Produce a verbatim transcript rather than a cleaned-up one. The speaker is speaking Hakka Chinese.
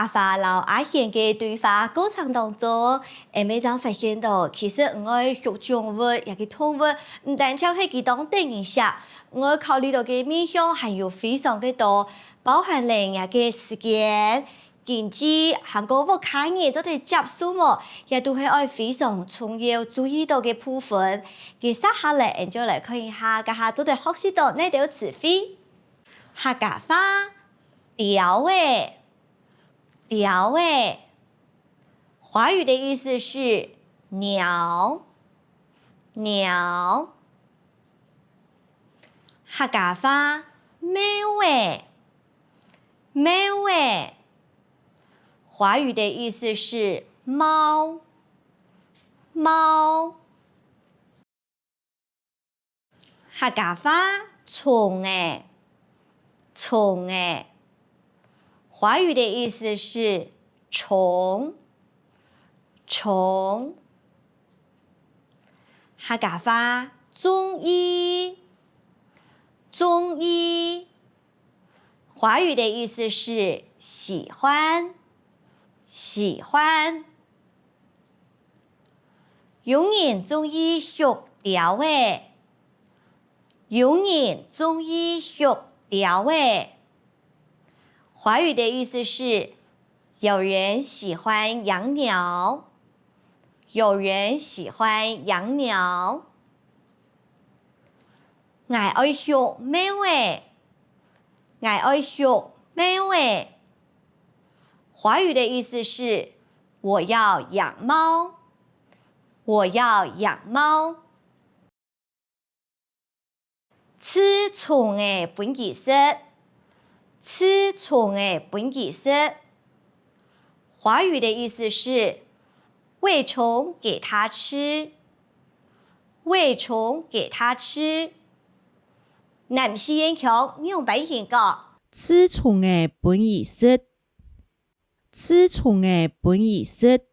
阿花摎阿賢个對話過程當中，𠊎等正發現到，其實你愛畜寵物，也个動物，毋單淨係佢當得人惜，你愛考慮到个面向還有非常个多，包含了你个時間、經濟，還過屋下人做得接受無，也都係愛非常重要注意到个部分。接下來，𠊎等就來看一下，這下做得學習到哪兜詞彙。客家話，鳥仔，鳥仔。華語的意思是鳥，鳥。客家話，貓仔，貓仔。華語的意思是貓，貓。客家話，蟲仔，蟲仔。華語的意思是蟲，蟲。客家話，中意，中意。華語的意思是喜歡，喜歡。有人中意畜鳥仔，有人中意畜鳥仔。華語的意思是，有人喜歡養鳥，有人喜歡養鳥。 𠊎愛畜貓仔，𠊎愛畜貓仔。華語的意思是，我要養貓，我要養貓。飼蟲仔分佢食，飼蟲仔分佢食。華語的意思是，餵蟲給牠吃， 餵蟲給牠吃。南四縣腔仰般形講？飼蟲仔分佢食，飼蟲仔分佢食。